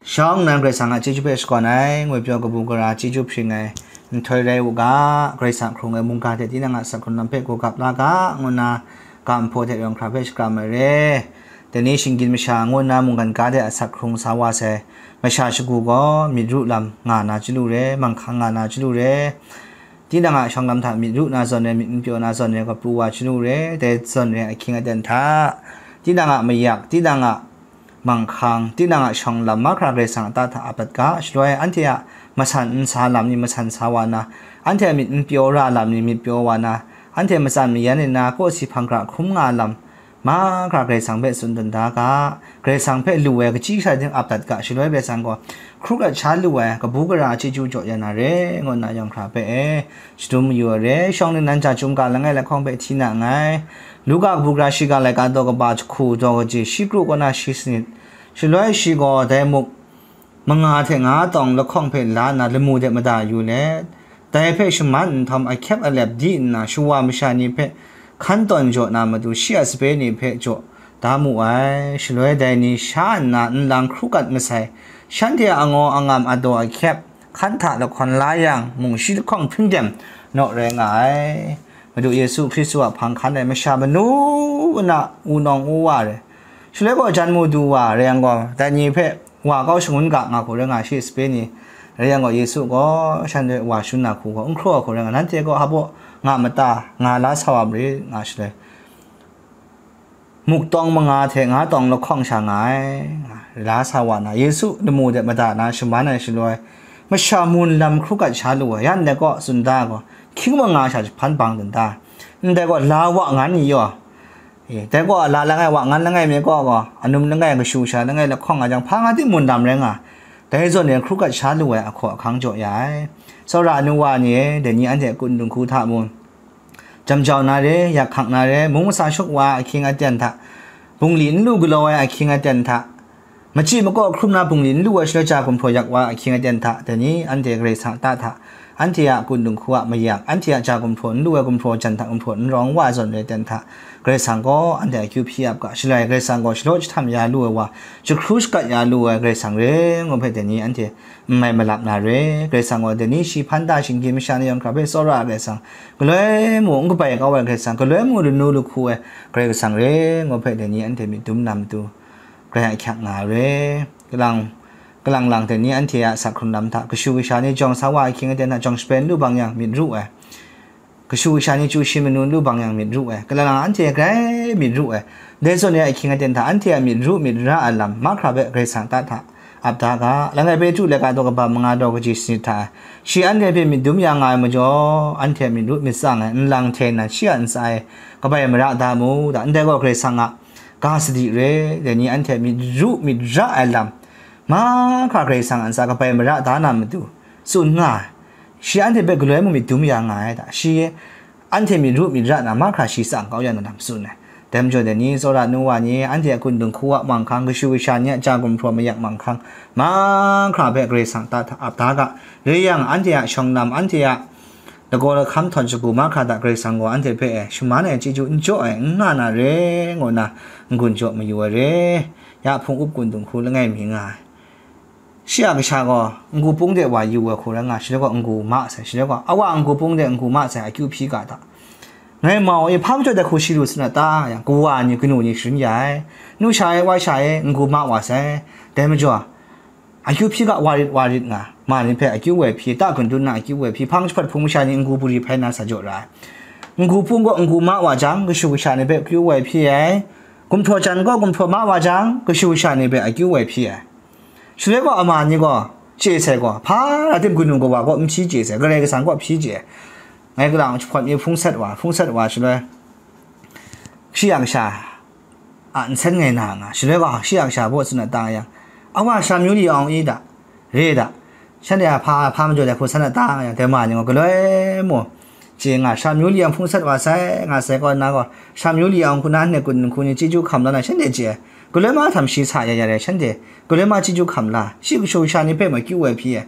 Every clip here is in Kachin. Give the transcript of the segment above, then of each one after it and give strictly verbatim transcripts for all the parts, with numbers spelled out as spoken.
Shawng nnan Karai Kasang a chyeju hpe shakawn ai, ngwi pyaw kabu gara chyeju hpring ai nhtoi rai u ga, Karai Kasang hkrung ai mungga hte tinang a sak hkrung lam hpe gugap la ga, ngu nna ga nhpaw hte yawng hkra hpe shakram ai re. Dai ni shinggyim masha ngu nna mungkan ga de a sak hkrung sa wa sai masha shagu gaw myit ru lam nga na chyalu re, manghkang nga na chyalu re. Tinang a shawng lam hta myit ru na zawn re, myit n pyaw na zawn re, ga pru wa chyalu re, dai zawn re ahkying aten hta, tinang a mayak, tinang a manghkang, tinang a shawng lam mahkra Karai Kasang a ta hta ap dat ga, shaloi anhte a masan n sa lam ni masan sa wa na, anhte a myit n pyaw ra lam ni myit pyaw wa na, anhte matsan mayan ni na kawsi hpang hkra hkrum nga lam, mahkra Karai Kasang hpe tsun dan da ga, Karai Kasang hpe lu ai kachyi kasha ting ap dat ga, shaloi Karai Kasang gaw hkru gat sha lu ai kabu gara chyeju jaw ya na re, ngu nna yawng hkra hpe e shadum mayu ai re. Shawng nnan ja chyum ga langai lahkawng hpe hti na nngai. Luka kabu gara shiga laika daw kaba jahku daw kaji shi kru kaw na shi sanit, shaloi shi gaw dai muk manga hte nga tawng lahkawng hpe la nna lamu de mada yu let, dai hpe shaman nhtawm ahkyep alep di nna shawa masha ni hpe hkan tawn jaw na matu shi a sape ni hpe jaw da mu ai. Shaloi dai ni sha nna nlang hkru gat masai, shanhte a angaw angam adaw ahkyep, hkan hta lahkawn la yang, mung shi lahkawng hpring dem naw rai nga ai. Madu Yesu Hkristu a hpang hkan ai masha manu na wunawng u wa re, shaloi gaw jan mu du wa re yang gaw, dai ni hpe wa kau shangun ga nga hku rai nga shi sape ni rai yang gaw, Yesu gaw shanhte wa shun na hku gaw n hkraw ai hku rai nga, nanhte gaw hpa baw nga mata, nga la sa wa marit nga shaloi, muk tawng manga hte nga tawng lahkawng sha nga ai, nga la sa wa na, Yesu lamu de mada na shaman ai shaloi, masha mun lam hkru gat sha lu ai, ya ndai gaw tsun da gaw, hkying manga sha jahpan bang dan da, ndai gaw la wa ngan ni yaw, e, dai gaw la langai wa ngan langai mi gaw gaw, anum langai kashu sha langai lahkawng nga jang, hpa nga ting mun lam rai nga, dai zawn e hkru gat sha lu ai ahkaw ahkang jaw ya ai. Tsawra anu wa ni e, dai ni anhte a kun dinghku hta mung, jam jau na re, yak hkak na re, mung masa shuk wa ahkying aten hta, bungli n lu galaw ai ahkying aten hta, machyi makaw hkrum na bungli n lu ai shaloi ja gumhpraw yak wa ahkying aten hta, dai ni anhte Karai Kasang ta hta, anhte a kun dinghku a mayak, anhte a ja gumhpraw n lu ai gumhpraw jan hta gumhpraw n rawng wa zawn re aten hta, Karai Kasang gaw anhte akyu hpyi ap ga, shaloi Karai Kasang gaw shalaw jahtam ya lu ai wa, jahkru shagat ya lu ai Karai Kasang re, ngu hpe dai ni anhte n mai malap na re. Karai Kasang gaw dai ni shi hpan da shinggyim masha ni yawng hkra hpe tsawra ai Karai Kasang, galoi mu n kabai kau ai Karai Kasang, galoi mu lanu lahku ai Karai Kasang re, ngu hpe dai ni anhte myit dum na matu, grai ahkyak nga ai re. Kalang, kalang lang dai ni anhte a sak hkrun lam hta, kashu kasha ni jawng sa wa ahkying aten hta jawng shapen lu bang yang myit ru ai. Kashu kasha ni chyu shi manu lu bang yang myit ru ai, kalang lang anhte grai myit ru ai. Dai zawn e ahkying aten hta, anhte a myit ru myit ra ai lam mahkra hpe Karai Kasang ta hta ap da ga. Langai Petru laika daw kaba manga daw kaji sanit hta, shi anhte hpe myit dum ya nga ai majaw, anhte a myit ru myit tsang ai nlang hte nan shi a ntsa e kabai mara da mu da, ndai gaw Karai Kasang a ga sadi re, dai ni anhte a myit ru myit ra ai lam mahkra Karai Kasang a ntsa kabai mara da na matu tsun nga ai. Shi anhte hpe galoi mu myit dum ya nga ai da, shi anhte myit ru myit ra na mahkra shi tsang kau ya na lam tsun ai. Dai majaw dai ni, tsawra nu wa ni, anhte a kun dinghku a manghkang, kashu kasha ni a ja gumhpraw mayak manghkang, mahkra hpe Karai Kasang ta hta ap da ga. Rai yang, anhte a shawng lam, anhte a lagaw lahkam htawn shagu mahkra hta Karai Kasang gaw anhte hpe e shaman ai chyeju n jaw ai n nga na re, ngu nna n-gun jaw mayu ai re. Ya hpung up kun dinghku langai mi nga ai. Shi a kasha gaw n-gu pung de wa yu ai hku rai nga, shaloi gaw n-gu ma sai, shaloi gaw a wa n-gu pung de n-gu ma sai, akyu hpyi ga hta. Ngai mau e, hpa majaw dai hku shi lu sa na ta? Yang kawa ni kanu ni sharin ya ai, nu sha e, wa sha e, n-gu ma wa sai. Dai majaw, akyu hpyi ga wa rit wa rit nga, ma ni hpe akyu woi hpyi, ta gun dun na akyu woi hpyi, hpang jahpawt hpung masha ni n-gu buri hpai na sa jaw ra ai. N-gu pung gaw n-gu ma wa jang, kashu kasha ni hpe akyu woi hpyi ai. Gumhpraw jan gaw gumhpraw ma wa jang, kashu kasha ni hpe akyu woi hpyi ai. Shaloi gaw ama ni gaw chye sai gaw, hpa rai tim, kanu kawa gaw n hpyi chye sai, Karai Kasang gaw hpyi chye ai. Ngai kalang jahpawt mi hpung sat wa, hpung sat wa shaloi, shi a kasha a nsen ngai na nga, shaloi gaw shi a kasha baw tsun na ta yang, a wa Sara myu li awng i da, re da, shanhte a hpa, hpa majaw dai hku san na ta nga yang, dai ma ni gaw galoi mu chye nga, Sara myu li awng hpung sat wa sai, nga sai kaw nna gaw, Sara myu li awng hku na hne kun hku ni chyeju hkam la na shanhte chye ai. Galoi ma htam shi sa ya ya rai shanhte, galoi ma chyeju hkam la, shi kashu kasha ni hpe ma kyu ai hpyi ai.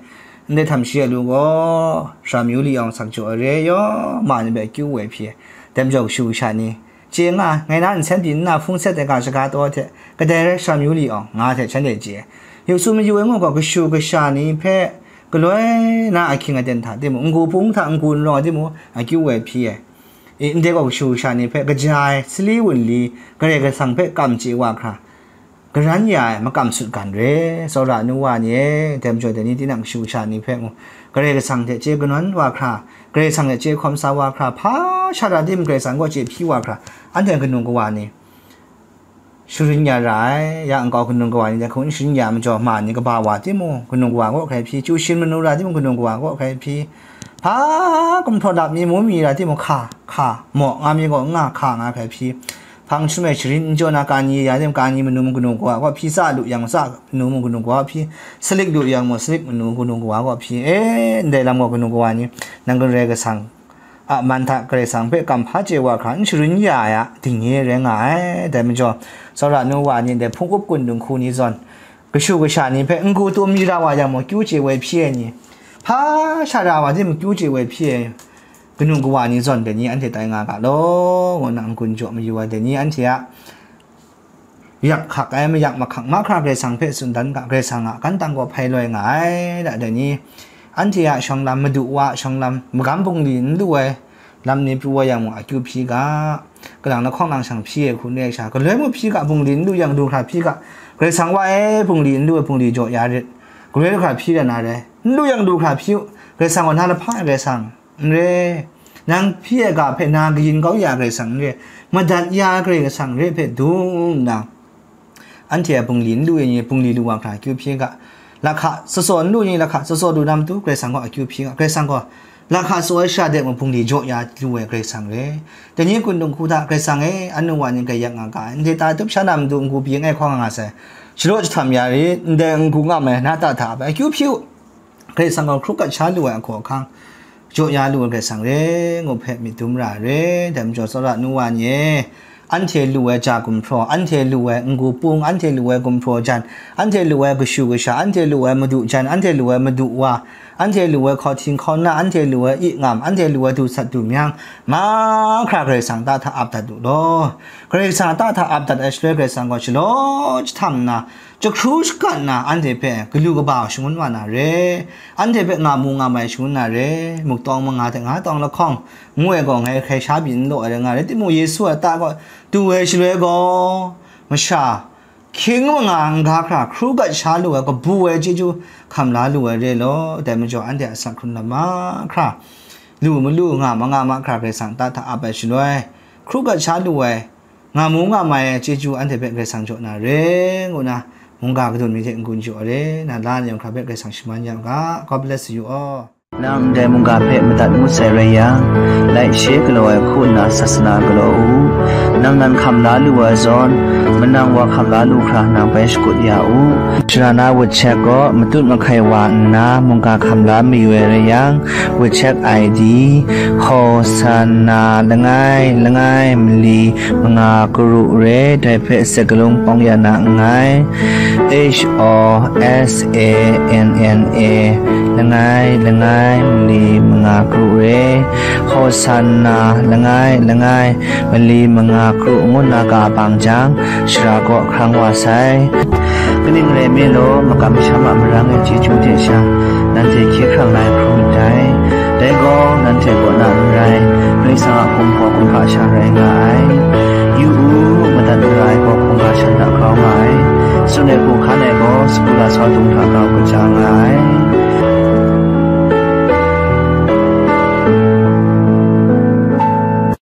Ndai htam shi a lu gaw, Sara myu li awng sak jaw ai re yaw, ma ni hpe kyu ai hpyi ai. Dai majaw kashu kasha ni, chye nga ai, ngai na nsen pyi nna hpung set ai ga shaga taw hte kadai rai shawm yu li awng, nga hte shanhte chye ai. Yu tsun mayu ai ngu gaw, kashu kasha ni hpe galoi na ahkying aten hta timung, n-gu pung hta n-gu n rawng ai timung, akyu woi hpyi ai. I, ndai gaw kashu kasha ni hpe kaja ai sali wunli Karai Kasang hpe kam chye wa hkra, garan ya ai makam sut gan re, tsawra nu wa ni e, dai majaw dai ni tinang kashu kasha ni hpe mung, Karai Kasang hte chye kanawn wa hkra, Karai Kasang hte chye hkawm sa wa hkra, hpa sha ra tim Karai Kasang kaw chye hpyi wa hkra, anhte kanu kawa ni sharin ya ra ai, ya nkau kanu kawa ni dai hku n sharin ya majaw, ma ni kaba wa timung, kanu kawa kaw hkrai hpyi, chyu shin manu ra timung, kanu kawa kaw hkrai hpyi, hpa gumhpraw lap mi, mu mi ra timung, hka, hka, maw nga mi gaw, n nga, hka nga hkrai hpyi, hpang htum e sharin n jaw na, kani ya tim, kani manu mung kanu kawa kaw hpyi, tsa lu yang, tsa manu mung kanu kawa hpyi, salik lu yang mung, salik manu kanu kawa kaw hpyi, e, ndai lam gaw kanu kawa ni, nang Karai Kasang a man hta Karai Kasang hpe kam hpa chye wa hkra, n sharin ya ai a, dingnye rai nga ai. Dai majaw, tsawra nu wa ni, ndai hpung up kun dinghku ni zawn, kashu kasha ni hpe n-gu tum mi ra wa yang mung, kyu chye woi hpyi ai ni, hpa sha ra wa tim kyu chye woi hpyi ai, kanu kawa ni zawn dai ni anhte tai nga ga law, ngu nna n-gun jaw mayu ai dai ni anhte a yak hkak ai, mayak mahkang mahkra Karai Kasang hpe tsun dan ga, Karai Kasang a kantang gaw hpai loi nga ai, da dai ni, anhte a shawng lam, Madu wa a shawng lam, magam bungli n lu ai lam ni pru ai yang mung, akyu hpyi ga, kalang lahkawng lang shang hpyi ai hku n rai sha, galoi mung hpyi ga, bungli n lu yang du hkra hpyi ga, Karai Kasang wa e, bungli n lu ai bungli jaw ya rit, galoi lu hkra hpyi rai na rai, n lu yang du hkra hpyi u, Karai Kasang gaw na lahpa ai Karai Kasang n re, nang hpyi ai ga hpe na kayin kau ya ai Karai Kasang n re, madat ya ai Karai Kasang re hpe dung nna, anhte a bungli n lu ai ni bungli lu wa hkra akyu hpyi ga, lahka tsatsaw n lu ai ni lahka tsatsaw lu na matu Karai Kasang gaw akyu hpyi ga, Karai Kasang gaw lahka tsaw ai shara de mung bungli jaw ya lu ai Karai Kasang re. Dai ni kun dinghku hta, Karai Kasang e, anu wa ni grai yak nga ga ai, ndai ta tup sha na matu n-gu byin ai hkawng nga nga sai, shalaw jahtam ya rit, ndai n-gu ngam ai na ta hta hpe akyu hpyi u. Karai Kasang gaw hkru gat sha lu ai ahkaw ahkang, jaw ya lu ai Karai Kasang re, ngu hpe myit dum ra ai re. Dai majaw, tsawra nu wa ni e, anhte lu ai ja gumhpraw, anhte lu ai n-gu pung, anhte lu ai gumhpraw jan, anhte lu ai kashu kasha, anhte lu ai madu jan, anhte lu ai madu wa, anhte lu ai hkawhting hkauna, anhte lu ai i ngam, anhte lu ai du sat du myang, mahkra Karai Kasang ta hta ap dat u law. Karai Kasang ta hta ap dat ai shaloi, Karai Kasang gaw shalaw jahtam nna, jahkru shagan na anhte hpe galu kaba shangun wa na re, anhte hpe nga mu nga mai shangun na re, muk tawng manga hte nga tawng lahkawng ngu ai gaw ngai hkrai sha byin n law ai rai nga, rai timung, Yesu a ta gaw du ai shaloi gaw, masha hkying manga n ga hkra, hkru gat sha lu ai, kabu ai chyeju hkam la lu ai re law. Dai majaw, anhte a asak hkrun lam mahkra, lu malu nga manga mahkra Karai Kasang ta hta ap ai shaloi, hkru gat sha lu ai, nga mu nga mai ai chyeju anhte hpe Karai Kasang jaw na re, ngu nna mungga kadun mi hte n-gun jaw ai re, na la ai yawng hkra hpe Karai Kasang shaman ya u ga. God bless you all. Nang ndai mungga hpe madat ngut sai rai yang, laishe galaw ai hku nna sasana galaw u. Nang nan hkam la lu ai zawn, manang wa hkam la lu hkra nang bai shakut ya u. Sara na WeChat gaw matut mahkai wa nna mungga hkam la mayu ai rai yang, WeChat I D, Hosanna langai langai mali manga karu re, dai hpe sek galung pawng ya na nngai. H O S A N N A langai langai mali manga karu re, Hosanna langai langai mali manga karu ngu nna ga bang jang, shara kaw hkrang wa sai. Kaning rai nme law, makam masham a marang ai chyeju hte sha, nanhte hkye hkrang la ai hkrum myit dai. Dai gaw, nanhte kaw na n rai, Karai Kasang a hkum hpaw hkum hpa sha rai nga ai. Yu u, madat mara ai gaw hkungga shan hta grau nga ai. Tsun ai hku hkan ai gaw, sagu lasau dung hta grau kaja nga ai.